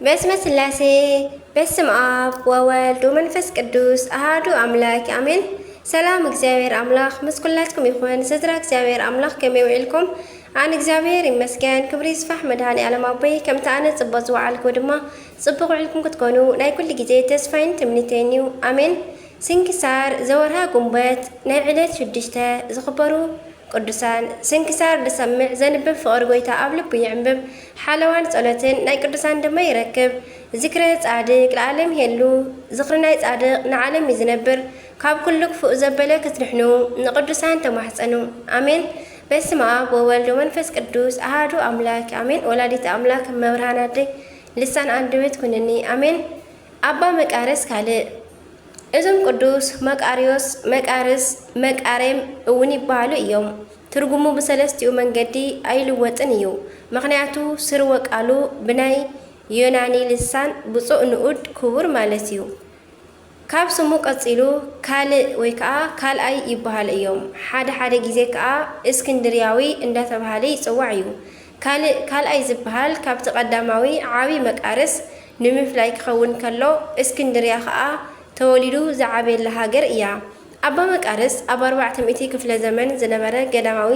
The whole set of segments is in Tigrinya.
በስመ ስላሴ፣ በስም ኣብ ወወልድ ወመንፈስ ቅዱስ ኣሃዱ ኣምላክ ኣሜን። ሰላም እግዚኣብሔር ኣምላኽ ምስ ኩላትኩም ይኹን። ስድራ እግዚኣብሔር ኣምላኽ ከመይ ውዒልኩም? ኣነ እግዚኣብሔር ይመስገን፣ ክብሪ ይስፋሕ መድኃኔ ዓለም ኣቦይ። ከምቲ ኣነ ጽቡቕ ዝወዓልኩ ድማ ጽቡቕ ውዒልኩም ክትኮኑ ናይ ኩሉ ግዜ ተስፋይን ትምኒተይን እዩ። ኣሜን። ስንክሳር ዘወርሃ ጉንበት ናይ ዕለት ሽዱሽተ ዝኽበሩ ቅዱሳን። ስንክሳር ዝሰምዕ ዘንብብ ፍቕሪ ጎይታ ኣብ ልቡ ይዕምብብ፣ ሓለዋን ጸሎትን ናይ ቅዱሳን ድማ ይረክብ። ዝክረ ጻድቅ ለዓለም ይሄሉ፣ ዝኽሪ ናይ ጻድቅ ንዓለም እዩ ዝነብር። ካብ ኩሉ ክፉእ ዘበለ ክትድሕኑ ንቅዱሳን ተማሕጸኑ። ኣሜን። በስመ ኣብ ወወልድ ወመንፈስ ቅዱስ ኣሃዱ ኣምላክ ኣሜን። ወላዲተ ኣምላክ መብርሃን ኣደይ ልሳን ኣንደበት ኩንኒ። ኣሜን። ኣባ መቃርስ ካልእ። እዞም ቅዱስ መቃርዮስ፣ መቃርስ፣ መቃሬም እውን ይበሃሉ እዮም። ትርጉሙ ብሰለስቲኡ መንገዲ ኣይልወጥን እዩ። ምኽንያቱ ስርወ ቃሉ ብናይ ዮናኒ ልሳን ብፁዕ ንኡድ ክቡር ማለት እዩ። ካብ ስሙ ቀጺሉ ካልእ ወይ ከዓ ካልኣይ ይበሃል እዮም። ሓደ ሓደ ግዜ ከዓ እስክንድርያዊ እንዳተባሃለ ይጽዋዕ እዩ። ካልእ ካልኣይ ዝበሃል ካብቲ ቀዳማዊ ዓቢ መቃርስ ንምፍላይ ክኸውን ከሎ፣ እስክንድርያ ከዓ ተወሊዱ ዝዓበየላ ሃገር እያ። ኣባ መቃርስ ኣብ ኣርባዕተ ሚእቲ ክፍለ ዘመን ዝነበረ ገዳማዊ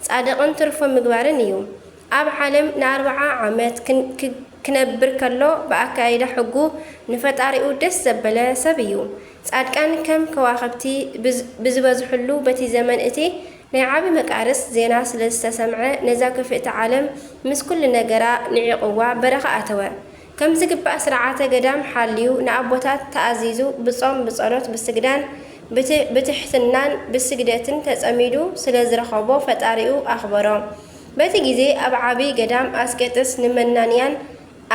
ጻድቕን ትርፎ ምግባርን እዩ። ኣብ ዓለም ንኣርብዓ ዓመት ክን- ክ- ክነብር ከሎ ብኣካይዳ ሕጉ ንፈጣሪኡ ደስ ዘበለ ሰብ እዩ። ጻድቃን ከም ከዋኽብቲ ብዝ- ብዝበዝሕሉ በቲ ዘመን እቲ ናይ ዓቢ መቃርስ ዜና ስለ ዝተሰምዐ ነዛ ክፍእቲ ዓለም ምስ ኩሉ ነገራ ንዒቕዋ በረኻ ኣተወ። ከም ዝግባእ ስርዓተ ገዳም ሓልዩ ንኣቦታት ተኣዚዙ ብጾም ብጸሎት ብስግዳን ብት- ብትሕትናን ብስግደትን ተጸሚዱ ስለ ዝረኸቦ ፈጣሪኡ ኣኽበሮ። በቲ ግዜ ኣብ ዓቢ ገዳም ኣስቄጥስ ንመናንያን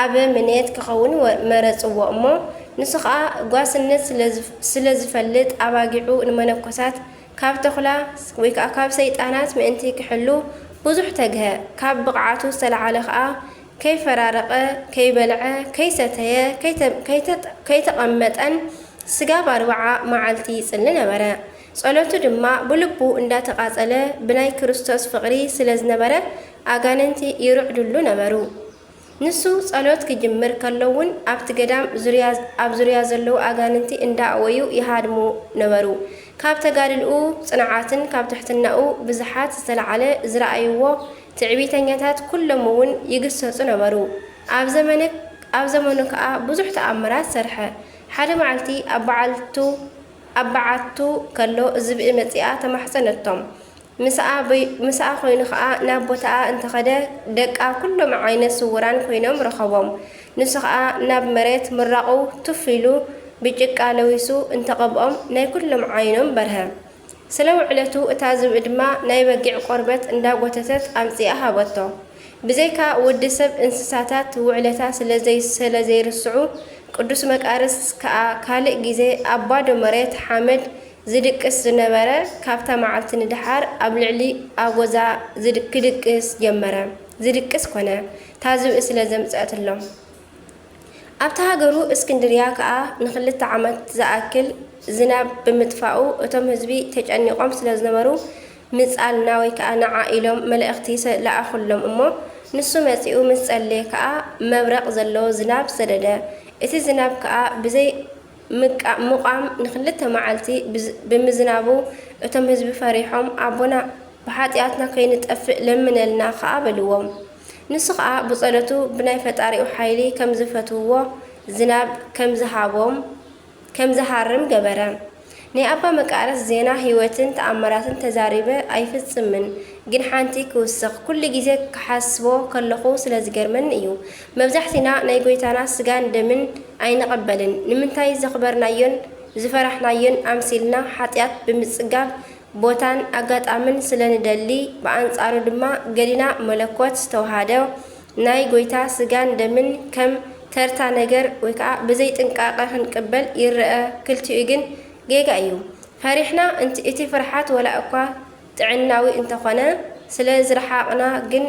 ኣበ ምኔት ክኸውን ወ- መረጽዎ እሞ ንሱ ኸኣ ጓስነት ስለ ዝፍ- ስለ ዝፈልጥ ኣባጊዑ ንመነኮሳት ካብ ተኹላ ወይ ከኣ ካብ ሰይጣናት ምእንቲ ክሕሉ ብዙሕ ተግሀ። ካብ ብቕዓቱ ዝተላዕለ ከኣ ከይፈራረቐ፣ ከይበልዐ፣ ከይሰተየ፣ ከይተ- ከይተ- ከይተቐመጠን ስጋብ ኣርብዓ መዓልቲ ይጽሊ ነበረ። ጸሎቱ ድማ ብልቡ እንዳተቓጸለ ብናይ ክርስቶስ ፍቕሪ ስለ ዝነበረ ኣጋንንቲ ይርዕድሉ ነበሩ። ንሱ ጸሎት ክጅምር ከሎ እውን ኣብቲ ገዳም ዙርያ ኣብ ዙርያ ዘለዉ ኣጋንንቲ እንዳኣወዩ ይሃድሙ ነበሩ። ካብ ተጋድልኡ ጽንዓትን ካብ ትሕትናኡ ብዝሓት ዝተላዕለ ዝረኣይዎ ትዕቢተኛታት ኩሎም እውን ይግሰጹ ነበሩ። ኣብ ዘመነ ኣብ ዘመኑ ከኣ ብዙሕ ተኣምራት ሰርሐ። ሓደ መዓልቲ ኣብ በዓልቱ ኣብ በዓቱ ከሎ ዝብኢ መጺኣ ተማሕጸነቶም። ምስኣ በይ- ምስኣ ኮይኑ ኸኣ ናብ ቦታኣ እንተኸደ ደቃ ኩሎም ዓይነት ስውራን ኮይኖም ረኸቦም። ንሱ ኸኣ ናብ መሬት ምራቑ ቱፍ ኢሉ ብጭቃ ለዊሱ እንተቐብኦም ናይ ኩሎም ዓይኖም በርሀ። ስለ ውዕለቱ እታ ዝብኢ ድማ ናይ በጊዕ ቆርበት እንዳጎተተት ኣምጺኣ ሃበቶ። ብዘይካ ወዲ ሰብ እንስሳታት ውዕለታ ስለ ዘይ- ስለ ዘይርስዑ ቅዱስ መቃርስ ከኣ ካልእ ግዜ ኣብ ባዶ መሬት ሓመድ ዝድቅስ ዝነበረ፣ ካብታ መዓልቲ ንደሓር ኣብ ልዕሊ ኣጎዛ ዝድ- ክድቅስ ጀመረ። ዝድቅስ ኮነ፣ እታ ዝብኢ ስለ ዘምጸአትሎም። ኣብታ ሃገሩ እስክንድርያ ከኣ ንኽልተ ዓመት ዝኣክል ዝናብ ብምጥፋኡ እቶም ህዝቢ ተጨኒቖም ስለ ዝነበሩ ምጻልና ወይ ከኣ ንዓ ኢሎም መላእኽቲ ሰ- ለኣኹሎም እሞ ንሱ መጺኡ ምስ ጸለየ ከኣ መብረቕ ዘለዎ ዝናብ ሰደደ። እቲ ዝናብ ከኣ ብዘይ ምቃ- ምቋም ንኽልተ መዓልቲ ብዝ- ብምዝናቡ እቶም ህዝቢ ፈሪሖም ኣቦና ብሓጢኣትና ከይንጠፍእ ለምነልና ኸኣ በልዎም። ንሱ ኸኣ ብጸሎቱ ብናይ ፈጣሪኡ ሓይሊ ከም ዝፈትውዎ ዝናብ ከም ዝሃቦም ከም ዝሃርም ገበረ። ናይ ኣባ መቃርስ ዜና ህይወትን ተኣምራትን ተዛሪበ ኣይፍጽምን፣ ግን ሓንቲ ክውስኽ ኩሉ ግዜ ክሓስቦ ከለኹ ስለ ዝገርመኒ እዩ። መብዛሕቲና ናይ ጎይታና ስጋን ደምን ኣይንቐበልን። ንምንታይ ዘኽበርናዮን ዝፈራሕናዮን ኣምሲልና ሓጢኣት ብምጽጋብ ቦታን ኣጋጣምን ስለ ንደሊ፣ ብኣንጻሩ ድማ ገሊና መለኮት ዝተዋሃደ ናይ ጎይታ ስጋን ደምን ከም ተርታ ነገር ወይ ከኣ ብዘይ ጥንቃቐ ክንቅበል ይረኣ። ክልቲኡ ግን ጌጋ እዩ። ፈሪሕና እንቲ- እቲ ፍርሓት ወላ እኳ ጥዕናዊ እንተኾነ፣ ስለ ዝረሓቕና ግን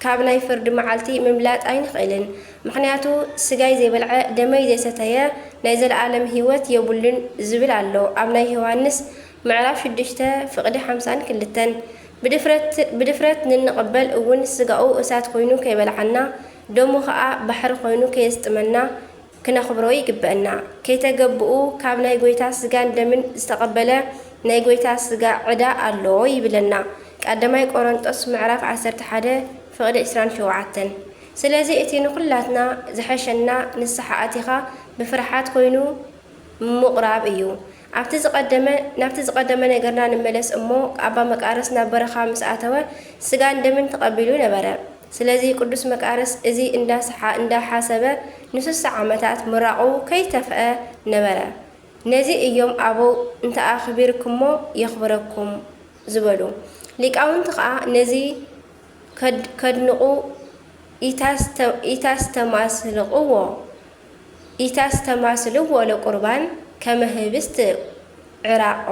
ካብ ናይ ፍርዲ መዓልቲ ምምላጥ ኣይንኽእልን። ምኽንያቱ ስጋይ ዘይበልዐ ደመይ ዘይሰተየ ናይ ዘለኣለም ህይወት የብሉን ዝብል ኣሎ ኣብ ናይ ዮሃንስ ምዕራፍ ሽዱሽተ ፍቕዲ ሓምሳን ክልተን። ብድፍረት ብድፍረት ንንቕበል እውን ስጋኡ እሳት ኮይኑ ከይበልዓና ደሙ ኸኣ ባሕሪ ኮይኑ ከየስጥመና ክነኽብሮ ይግበእና። ከይተገብኡ ካብ ናይ ጐይታ ስጋን ደምን ዝተቐበለ ናይ ጐይታ ስጋ ዕዳ ኣለዎ ይብለና። ቀዳማይ ቆሮንጦስ ምዕራፍ ዓሰርተ ሓደ ፍቕዲ ዕስራን ሸውዓተን። ስለዚ እቲ ንኹላትና ዝሐሸና ንስሓ ኣቲኻ ብፍርሓት ኮይኑ ምቑራብ እዩ። ኣብቲ ዝቐደመ ናብቲ ዝቐደመ ነገርና ንመለስ እሞ ኣባ መቃርስ ናብ በረኻ ምስ ኣተወ ስጋን ደምን ተቐቢሉ ነበረ። ስለዚ ቅዱስ መቃርስ እዚ እንዳሰሓ እንዳሓሰበ ንስሳ ዓመታት ምራቑ ከይተፍአ ነበረ። ነዚ እዮም ኣበው እንተኣኽቢርኩሞ የኽብረኩም ዝበሉ። ሊቃውንቲ ኸኣ ነዚ ከድ- ከድንቑ ኢታስተ- ኢታስተማስልቕዎ ኢታስተማስልዎ ለቁርባን ከመ ህብስት ዕራቆ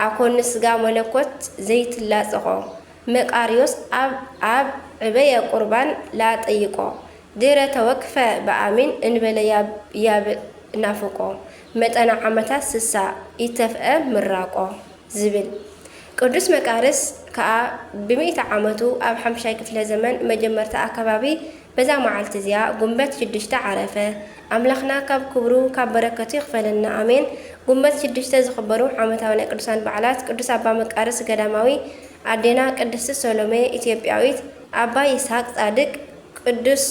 ኣኮኑ ስጋ መለኮት ዘይትላጸቆ መቃርዮስ ኣብ ኣብ ዕበየ ቁርባን ላጠይቆ ድረ ተወክፈ ብኣሚን እንበለ ያብ- ያብእ ናፍቆ መጠነ ዓመታት ስሳ ኢተፍአ ምራቆ ዝብል ቅዱስ መቃርስ ከኣ ብሚእቲ ዓመቱ ኣብ ሓምሻይ ክፍለ ዘመን መጀመርታ ኣከባቢ በዛ መዓልቲ እዚኣ ጉንበት ሽዱሽተ ዓረፈ። ኣምላኽና ካብ ክብሩ ካብ በረከቱ ይኽፈለና ኣሜን። ጉንበት ሽዱሽተ ዝኽበሩ ዓመታዊ ናይ ቅዱሳን በዓላት ቅዱስ ኣባ መቃርስ ገዳማዊ፣ ኣዴና ቅድስቲ ሰሎሜ ኢትዮጵያዊት፣ ኣባ ይስሐቅ ጻድቅ፣ ቅዱስ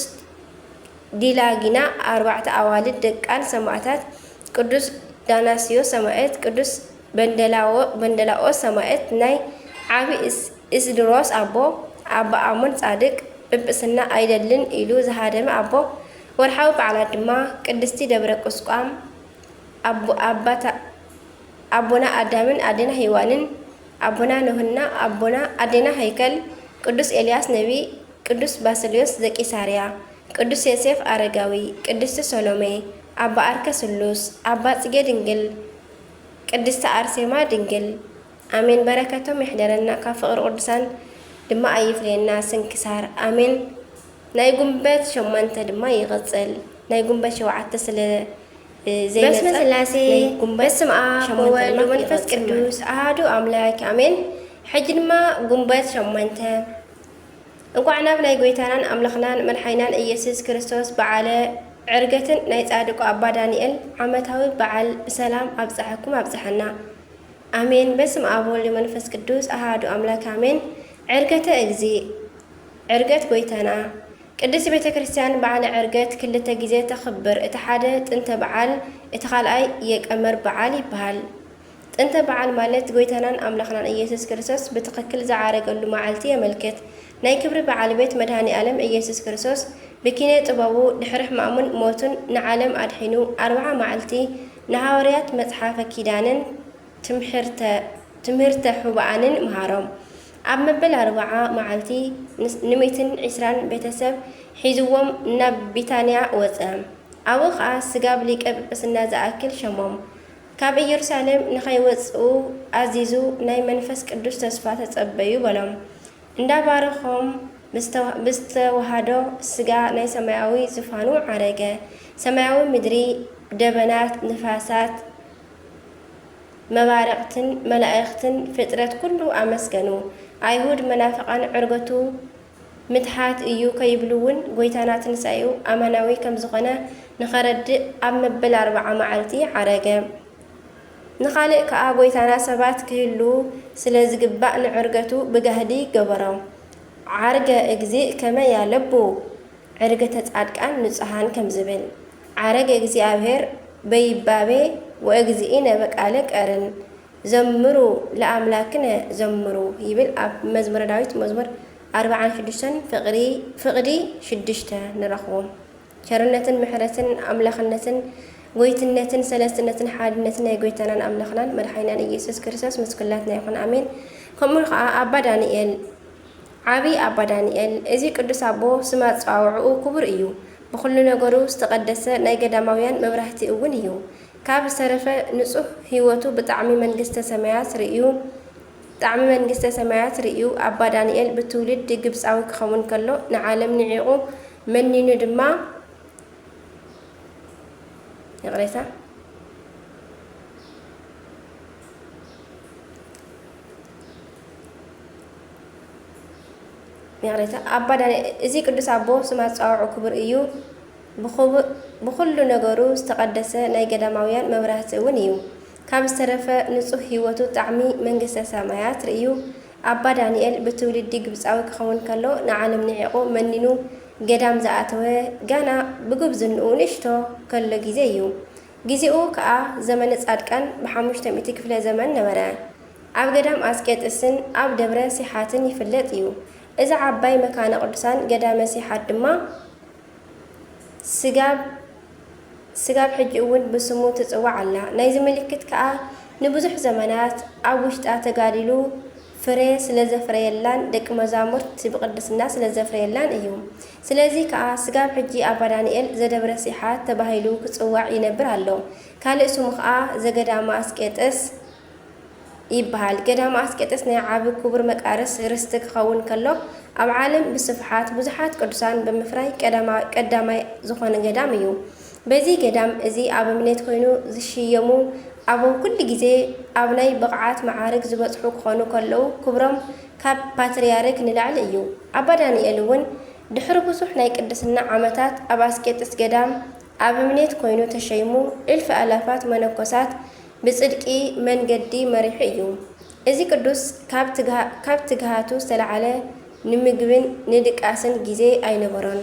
ዲላጊና ኣርባዕተ ኣዋልድ ደቃን ሰማእታት፣ ቅዱስ ዳናስዮስ ሰማእት፣ ቅዱስ በንደላዎ- በንደላኦስ ሰማእት፣ ናይ ዓቢ እስ- እስድሮስ ኣቦ፣ ኣባ ኣሞን ጻድቅ፣ ጵጵስና ኣይደልን ኢሉ ዝሃደመ ኣቦ፣ ወርሓዊ በዓላት ድማ ቅድስቲ ደብረ ቁስቋም፣ ኣቦ- ኣባታ- ኣቦና ኣዳምን ኣዴና ሄዋንን፣ ኣቦና ኖህና ኣቦና ኣዴና ሄይከል፣ ቅዱስ ኤልያስ ነቢይ፣ ቅዱስ ባስልዮስ ዘቂሳርያ፣ ቅዱስ ዮሴፍ ኣረጋዊ፣ ቅድስቲ ሰሎሜ፣ ኣባ ኣርከ ስሉስ፣ ኣባ ጽጌ ድንግል፣ ቅድስቲ ኣርሴማ ድንግል። ኣሜን። በረከቶም ይሕደረና፣ ካብ ፍቕሪ ቅዱሳን ድማ ኣይፍለየና። ስንክሳር። ኣሜን። ናይ ጉንበት ሸሞንተ ድማ ይቕጽል። ናይ ጉንበት ሸውዓተ ስለ፣ እ፣ ዘይመጸ፣ በስመ ስላሴ፣ ናይ ጉንበት በስመ ኣብ ሸሞንተ ወወልድ ድማ ወመንፈስ ይቕጽል ማለት ቅዱስ ኣሃዱ ኣምላክ። ኣሜን። ሕጂ ድማ ጉንበት ሸሞንተ። እንቋዕ ናብ ናይ ጐይታናን ኣምላኽናን መድሓኒናን ኢየሱስ ክርስቶስ በዓለ ዕርገትን ናይ ጻድቁ ኣባ ዳንኤል ዓመታዊ በዓል ብሰላም ኣብጽሐኩም ኣብጽሐና። ኣሜን። በስመ ኣብ ወወልድ ወመንፈስ ቅዱስ ኣሃዱ ኣምላክ ኣሜን። ዕርገተ እግዚእ፣ ዕርገት ጐይታና። ቅድስት ቤተ ክርስቲያን በዓለ ዕርገት ክልተ ግዜ ተኽብር። እቲ ሓደ ጥንተ በዓል፣ እቲ ካልኣይ የቀመር በዓል ይበሃል። ጥንተ በዓል ማለት ጐይታናን ኣምላኽናን ኢየሱስ ክርስቶስ ብትኽክል ዝዓረገሉ መዓልቲ የመልክት። ናይ ክብሪ በዓል ቤት መድኃኔ ዓለም ኢየሱስ ክርስቶስ ብኪነ ጥበቡ ድሕሪ ሕማሙን ሞቱን ንዓለም ኣድሒኑ ኣርብዓ መዓልቲ ንሃዋርያት መጽሓፈ ኪዳንን ትምህርተ ትምህርተ ሑባኣንን ምሃሮም። ኣብ መበል ኣርብዓ መዓልቲ ንስ- ንሚእትን ዕስራን ቤተሰብ ሒዝዎም ናብ ቢታንያ ወጸ። ኣብኡ ኸኣ ስጋብ ሊቀ ጵጵስና ዝኣክል ሸሞም። ካብ ኢየሩሳሌም ንኸይወጽኡ ኣዚዙ፣ ናይ መንፈስ ቅዱስ ተስፋ ተጸበዩ በሎም። እንዳባረኾም፣ ብዝተ- ብዝተዋህዶ ስጋ ናይ ሰማያዊ ዙፋኑ ዓረገ። ሰማያዊ ምድሪ፣ ደበናት፣ ንፋሳት፣ መባርቕትን መላእኽትን ፍጥረት ኩሉ ኣመስገኑ። ኣይሁድ መናፍቓን ዕርገቱ ምትሓት እዩ ከይብሉ እውን፣ ጐይታና ትንሳኤኡ ኣማናዊ ከም ዝኾነ ንኸረድእ ኣብ መበል ኣርብዓ መዓልቲ ዓረገ። ንኻልእ ከኣ ጐይታና ሰባት ክህልዉ ስለ ዝግባእ ንዕርገቱ ብጋህዲ ገበሮ። ዓርገ እግዚእ ከመ ያለቡ ዕርገተ ጻድቃን ንጹሃን ከም ዝብል፣ ዓረገ እግዚኣብሔር በይባቤ ወእግዚእነ በቃለ ቀርን፣ ዘምሩ ለኣምላክነ ዘምሩ ይብል ኣብ መዝሙረ ዳዊት መዝሙር ኣርብዓን ሽዱሽተን ፍቕሪ ፍቕዲ ሽዱሽተ ንረኽቦ። ቸርነትን ምሕረትን ኣምላኽነትን ጎይትነትን ሰለስትነትን ሓድነትን ናይ ጎይታናን ኣምላኽናን መድሓኒናን ኢየሱስ ክርስቶስ ምስ ኩላትና ይኹን ኣሜን። ከምኡ ኸዓ ኣባ ዳንኤል ዓቢ ኣባ ዳንኤል፣ እዚ ቅዱስ ኣቦ ስም ኣጸዋውዕኡ ክቡር እዩ። ብኹሉ ነገሩ ዝተቐደሰ ናይ ገዳማውያን መብራህቲ እውን እዩ። ካብ ዝተረፈ ንጹህ ህይወቱ ብጣዕሚ መንግስተ ሰማያት ርእዩ፣ ብጣዕሚ መንግስተ ሰማያት ርእዩ ኣባ ዳንኤል ብትውልዲ ግብጻዊ ክኸውን ከሎ ንዓለም ንዒቑ መኒኑ ድማ ይቕሬታ። ይቕሬታ፣ ኣባ ዳንኤል፣ እዚ ቅዱስ ኣቦ ስም ኣጸዋውዑ ክቡር እዩ። ብኹብ-፣ ብኹሉ ነገሩ ዝተቐደሰ ናይ ገዳማውያን መብራህቲ እውን እዩ። ካብ ዝተረፈ ንጹህ ህይወቱ ጣዕሚ መንግስተ ሰማያት ርእዩ። ኣባ ዳንኤል ብትውልዲ ግብጻዊ ክኸውን ከሎ ንዓለም ንዒቑ መኒኑ ገዳም ዝኣተወ ጋና ብጉብዝንኡ ንእሽቶ ከሎ ግዜ እዩ። ግዜኡ ከኣ ዘመነ ጻድቃን ብሓሙሽተ ሚእቲ ክፍለ ዘመን ነበረ። ኣብ ገዳም ኣስቄጥስን ኣብ ደብረ ሲሓትን ይፍለጥ እዩ። እዛ ዓባይ መካነ ቅዱሳን ገዳመ ሲሓት ድማ ስጋብ፣ ስጋብ ሕጂ እውን ብስሙ ትጽዋዕ ኣላ። ናይዚ ምልክት ከኣ ንብዙሕ ዘመናት ኣብ ውሽጣ ተጋዲሉ ፍረ ስለ ዘፍረየላን ደቂ መዛሙርት ብቅድስና ስለ ዘፍረየላን እዩ። ስለዚ ከኣ ስጋብ ሕጂ ኣባ ዳንኤል ዘደብረ ሲሓት ተባሂሉ ክጽዋዕ ይነብር ኣሎ። ካልእ ስሙ ከኣ ዘገዳመ ኣስቄጥስ ይበሃል። ገዳመ ኣስቄጥስ ናይ ዓቢ ክቡር መቃርስ ርስቲ ክኸውን ከሎ፣ ኣብ ዓለም ብስፍሓት ብዙሓት ቅዱሳን ብምፍራይ ቀዳማ-፣ ቀዳማይ ዝኾነ ገዳም እዩ። በዚ ገዳም እዚ ኣበምኔት ኮይኑ ዝሽየሙ ኣበው ኩሉ ግዜ ኣብ ናይ ብቕዓት መዓርግ ዝበጽሑ ክኾኑ ከለዉ፣ ክብሮም ካብ ፓትርያርክ ንላዕሊ እዩ። ኣባ ዳንኤል እውን ድሕሪ ብዙሕ ናይ ቅድስና ዓመታት ኣብ ኣስቄጥስ ገዳም ኣበምኔት ኮይኑ ተሸይሙ፣ እልፊ ኣላፋት መነኮሳት ብጽድቂ መንገዲ መሪሑ እዩ። እዚ ቅዱስ ካብ ትግሃ-፣ ካብ ትግሃቱ ዝተለዓለ ንምግብን ንድቃስን ግዜ ኣይነበሮን።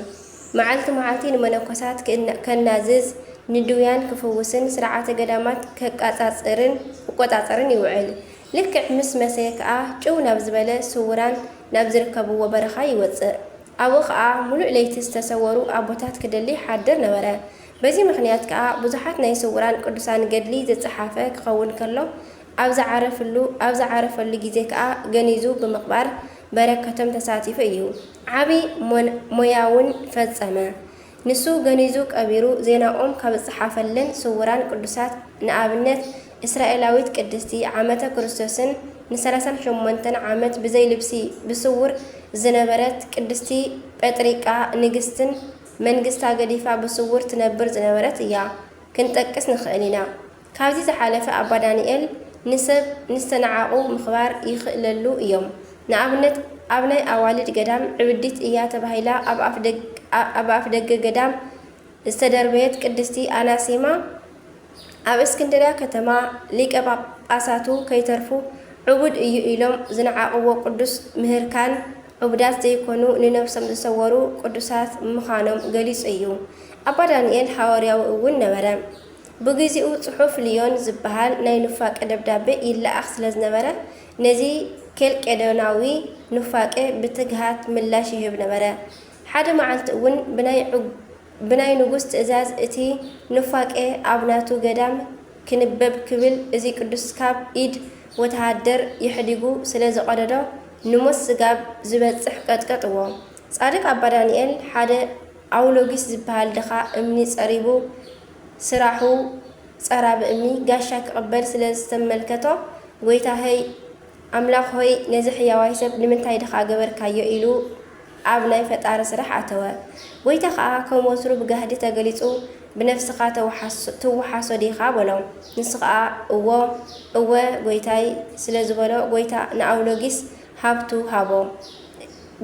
መዓልቲ መዓልቲ ንመነኮሳት ክእና-፣ ከናዝዝ፣ ንድውያን ክፍውስን ስርዓተ ገዳማት ከቃጻጽርን ክቆጻጸርን ይውዕል። ልክዕ ምስ መሰየ ከኣ ጭው ናብ ዝበለ ስውራን ናብ ዝርከብዎ በረኻ ይወጽእ። ኣብኡ ኸኣ ምሉእ ለይቲ ዝተሰወሩ ኣቦታት ክደሊ ይሓድር ነበረ። በዚ ምኽንያት ከኣ ብዙሓት ናይ ስውራን ቅዱሳን ገድሊ ዝጸሓፈ ክኸውን ከሎ፣ ኣብ ዝዓረፍሉ-፣ ኣብ ዝዓረፈሉ ግዜ ከኣ ገኒዙ ብምቕባር በረከቶም ተሳቲፉ እዩ። ዓቢ ሞን-፣ ሞያውን ፈጸመ። ንሱ ገኒዙ ቀቢሩ ዜናኦም ካብ ዝጸሓፈለን ስውራን ቅዱሳት ንኣብነት እስራኤላዊት ቅድስቲ ዓመተ ክርስቶስን ንሰላሳን ሸሞንተን ዓመት ብዘይ ልብሲ ብስውር ዝነበረት ቅድስቲ ጴጥሪቃ ንግስትን መንግስታ ገዲፋ ብስውር ትነብር ዝነበረት እያ ክንጠቅስ ንኽእል ኢና። ካብዚ ዝሓለፈ ኣባ ዳንኤል ንሰብ ንዝተነዓቑ ምኽባር ይኽእለሉ እዮም። ንኣብነት ኣብ ናይ ኣዋልድ ገዳም ዕብዲት እያ ተባሂላ ኣብ ኣፍ ደግ-፣ ኣብ ኣፍ ደገ ገዳም ዝተደርበየት ቅድስቲ ኣናሲማ ኣብ እስክንድርያ ከተማ ሊቀ ጳጳሳቱ ከይተርፉ ዕቡድ እዩ ኢሎም ዝነዓቕዎ ቅዱስ ምህርካን ዕቡዳት ዘይኮኑ ንነብሶም ዝሰወሩ ቅዱሳት ምዃኖም ገሊጹ እዩ። ኣባ ዳንኤል ሃዋርያዊ እውን ነበረ። ብግዚኡ ጽሑፍ ልዮን ዝበሃል ናይ ኑፋቄ ደብዳቤ ይለኣኽ ስለ ዝነበረ ነዚ ኬልቄዶናዊ ኑፋቄ ብትግሃት ምላሽ ይህብ ነበረ። ሓደ መዓልቲ እውን ብናይ ዕጉ-፣ ብናይ ንጉስ ትእዛዝ እቲ ኑፋቄ ኣብ ናቱ ገዳም ክንበብ ክብል እዚ ቅዱስ ካብ ኢድ ወተሃደር የሕዲጉ ስለ ዝቐደዶ ንሞት ስጋብ ዝበጽሕ ቀጥቀጥዎ። ጻድቅ ኣባ ዳንኤል ሓደ ኣውሎጊስ ዝበሃል ድኻ እምኒ ጸሪቡ ስራሑ ጸራቢ እምኒ ጋሻ ክቕበል ስለ ዝተመልከቶ፣ ጎይታ ሆይ፣ ኣምላኽ ሆይ፣ ነዚ ሕያዋይ ሰብ ንምንታይ ድኻ ገበርካዮ? ኢሉ ኣብ ናይ ፈጣሪ ስራሕ ኣተወ። ጎይታ ኸኣ ከም ወትሩ ብጋህዲ ተገሊጹ፣ "ብነፍስኻ ተወሓሶ-፣ ትወሓሶ ዲኻ?" በሎ። ንሱ ኸኣ፣ "እዎ፣ እወ ጎይታይ" ስለ ዝበሎ፣ ጎይታ ንኣውሎጊስ ሃብቱ ሃቦ።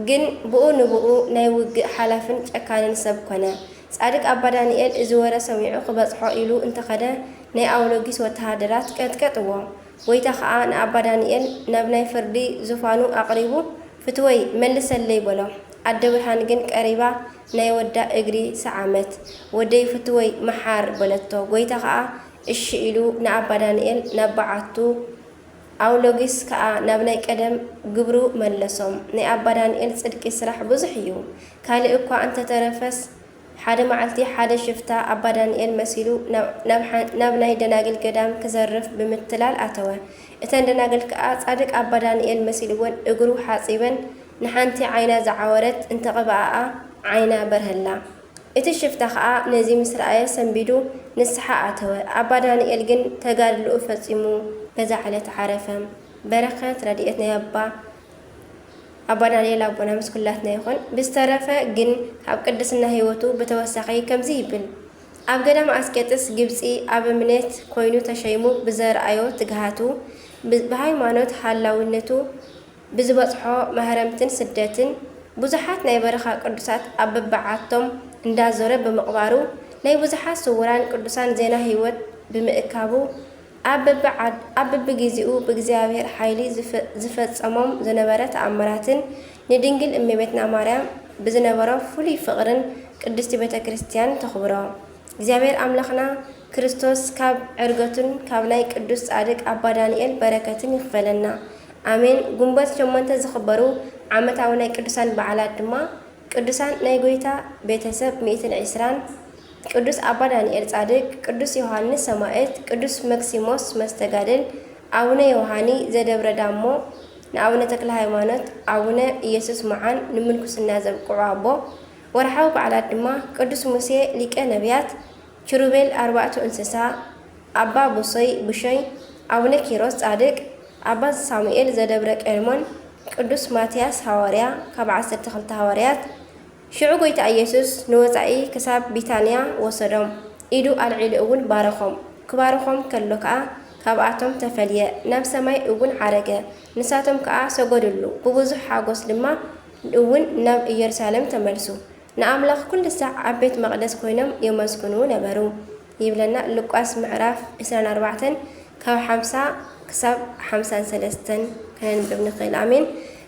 ግን ብኡ ንብኡ ናይ ውግእ ሓላፍን ጨካንን ሰብ ኮነ። ጻድቅ ኣባ ዳንኤል እዚ ወረ ሰሚዑ ክበጽሖ ኢሉ እንተኸደ፣ ናይ ኣውሎጊስ ወተሃደራት ቀጥቀጥዎ። ጎይታ ኸኣ ንኣባ ዳንኤል ናብ ናይ ፍርዲ ዙፋኑ ኣቕሪቡ፣ "ፍትወይ መልሰለይ" በሎ። ኣደ ብርሃን ግን ቀሪባ ናይ ወዳ እግሪ ሰዓመት። "ወደይ ፍትወይ መሓር" በለቶ። ጎይታ ኸኣ እሺ ኢሉ ንኣባ ዳንኤል ናብ በዓቱ፣ ኣውሎጊስ ከኣ ናብ ናይ ቀደም ግብሩ መለሶም። ናይ ኣባ ዳንኤል ጽድቂ ስራሕ ብዙሕ እዩ። ካልእ እኳ እንተተረፈስ፣ ሓደ መዓልቲ ሓደ ሽፍታ ኣባ ዳንኤል መሲሉ ናብ፣ ናብ ሓ-፣ ናብ ናይ ደናግል ገዳም ክዘርፍ ብምትላል ኣተወ። እተን ደናግል ከኣ ጻድቅ ኣባ ዳንኤል መሲልወን እግሩ ሓጺበን፣ ንሓንቲ ዓይና ዝዓወረት እንተቐብኣኣ ዓይና በርሀላ። እቲ ሽፍታ ኸኣ ነዚ ምስ ረኣየ ሰንቢዱ ንስሓ ኣተወ። ኣባ ዳንኤል ግን ተጋድልኡ ፈጺሙ በዛ ዕለት ዓረፈ። በረኸት ረድኤት ናይ ኣባ፣ ኣባ ዳንኤል ኣቦና ምስ ኩላትና ይኹን። ብዝተረፈ ግን ካብ ቅድስና ህይወቱ ብተወሳኺ ከምዚ ይብል። ኣብ ገዳም ኣስቄጥስ ግብጺ ኣበምኔት ኮይኑ ተሸይሙ ብዘርኣዮ ትግሃቱ፣ ብ-፣ ብሃይማኖት ሃላዊነቱ፣ ብዝበጽሖ ማህረምትን ስደትን፣ ብዙሓት ናይ በረኻ ቅዱሳት ኣብ በብዓቶም እንዳዞረ ብምቕባሩ፣ ናይ ብዙሓት ስውራን ቅዱሳን ዜና ህይወት ብምእካቡ፣ ኣብ በብዓድ-፣ ኣብ በብጊዜኡ ብእግዚኣብሔር ሓይሊ ዝፈ-፣ ዝፈጸሞም ዝነበረ ተኣምራትን ንድንግል እመቤትና ማርያም ብዝነበሮ ፍሉይ ፍቕርን ቅድስቲ ቤተ ክርስቲያን ተኽብሮ። እግዚኣብሔር ኣምላኽና ክርስቶስ ካብ ዕርገቱን ካብ ናይ ቅዱስ ጻድቅ ኣባ ዳንኤል በረከትን ይኽፈለና። ኣሜን። ግንቦት ሸሞንተ ዝኽበሩ ዓመታዊ ናይ ቅዱሳን በዓላት ድማ፣ ቅዱሳን ናይ ጐይታ ቤተሰብ ሚእትን ዕስራን፣ ቅዱስ ኣባ ዳንኤል ጻድቅ፣ ቅዱስ ዮሃንስ ሰማዕት፣ ቅዱስ መክሲሞስ መስተጋድል፣ ኣቡነ ዮሃኒ ዘደብረ ዳሞ፣ ንኣቡነ ተክለ ሃይማኖት፣ ኣቡነ ኢየሱስ መዓን ንምንኩስና ዘብቅዑ ኣቦ። ወርሓዊ በዓላት ድማ ቅዱስ ሙሴ ሊቀ ነቢያት፣ ኪሩቤል ኣርባዕቱ እንስሳ፣ ኣባ ቡሶይ ብሾይ፣ ኣቡነ ኪሮስ ጻድቅ፣ ኣባ ሳሙኤል ዘደብረ ቀልሞን፣ ቅዱስ ማትያስ ሃዋርያ ካብ ዓሰርተ ክልተ ሃዋርያት። ሽዑ ጐይታ ኢየሱስ ንወጻኢ ክሳብ ቢታንያ ወሰዶም፣ ኢዱ ኣልዒሉ እውን ባረኾም። ክባርኾም ከሎ ከኣ ካብኣቶም ተፈልየ፣ ናብ ሰማይ እውን ዓረገ። ንሳቶም ከኣ ሰገዱሉ፣ ብብዙሕ ሓጎስ ድማ እውን ናብ ኢየሩሳሌም ተመልሱ። ንኣምላኽ ኩሉ ሳዕ ኣብ ቤት መቕደስ ኮይኖም የመስግኑ ነበሩ። ይብለና ሉቃስ ምዕራፍ ዕስራን ኣርባዕተን ካብ ሓምሳ ክሳብ ሓምሳን ሰለስተን ከነንብብ ንኽእል። ኣሜን።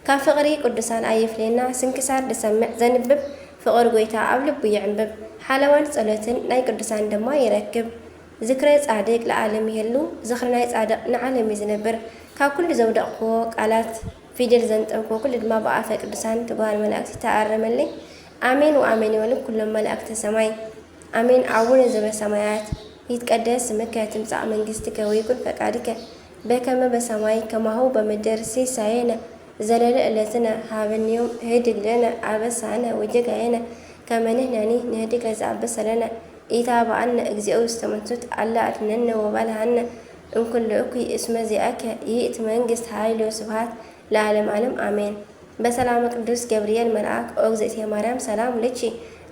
ካብ ፍቕሪ ቅዱሳን ኣይፍለየና። ስንክሳር ዝሰምዕ ዘንብብ ፍቕሪ ጐይታ ኣብ ልቡ ይዕንብብ። ሓለዋን ጸሎትን ናይ ቅዱሳን ድማ ይረክብ። ዝክረ ጻድቅ ለዓለም ይሄሉ፣ ዝኽሪ ናይ ጻድቕ ንዓለም እዩ ዝነብር። ካብ ኩሉ ዘውደቕክዎ ቃላት ፊደል ዘንጠብክዎ ኩሉ ድማ ብኣፈ ቅዱሳን ትጉሃን መላእክት ይተኣረመለይ። ኣሜን ወኣሜን ይበሉ ኩሎም መላእክተ ሰማይ። ኣሜን። ኣቡነ ዘበሰማያት ይትቀደስ ስምከ ትምጻእ መንግስትከ ወይኩን ፈቃድከ በከመ በሰማይ ከማሁ በምድር። ሲሳየነ ዘለለ ዕለትነ ሃበኒ ዮም ህድግ ለነ አበሳነ ወጌጋየነ ከመ ንሕነኒ ንህድግ ለዘአበሰ ለነ። ኢታብአነ እግዚኦ ውስተ መንሱት አላ አድነነ ወባልሃነ እምኩሉ እኩይ እስመ ዚአከ ይእቲ መንግስት ኃይል ወስብሐት ለዓለመ ዓለም አሜን። በሰላመ ቅዱስ ገብርኤል መልአክ ኦ እግዝእትየ ማርያም ሰላም ለኪ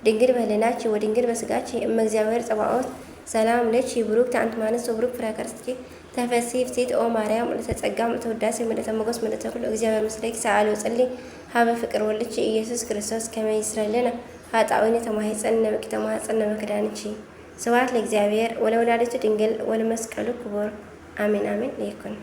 ድንግል በህሊናኪ ወድንግል በስጋኪ እመ እግዚአብሔር ጸባኦት ሰላም ለኪ ብሩክት አንቲ እምአንስት ወብሩክ ፍሬ ከርሥኪ ተፈሲ ፍሲት ኦ ማርያም ምልዕተ ጸጋ ምልዕተ ውዳሴ ምልዕተ ሞገስ ምልዕተ ኩሉ እግዚአብሔር ምስሌኪ ሰአሊ ወጸሊ ሀበ ፍቅር ወልድኪ ኢየሱስ ክርስቶስ ከመ ይስረይ ለነ ኃጣውኢነ ተማሂፀን ነበኪ ተማህፀን ነበ ክዳንኪ። ስብሐት ለእግዚአብሔር ወለወላዲቱ ድንግል ወለመስቀሉ ክቡር አሜን አሜን ይኩን።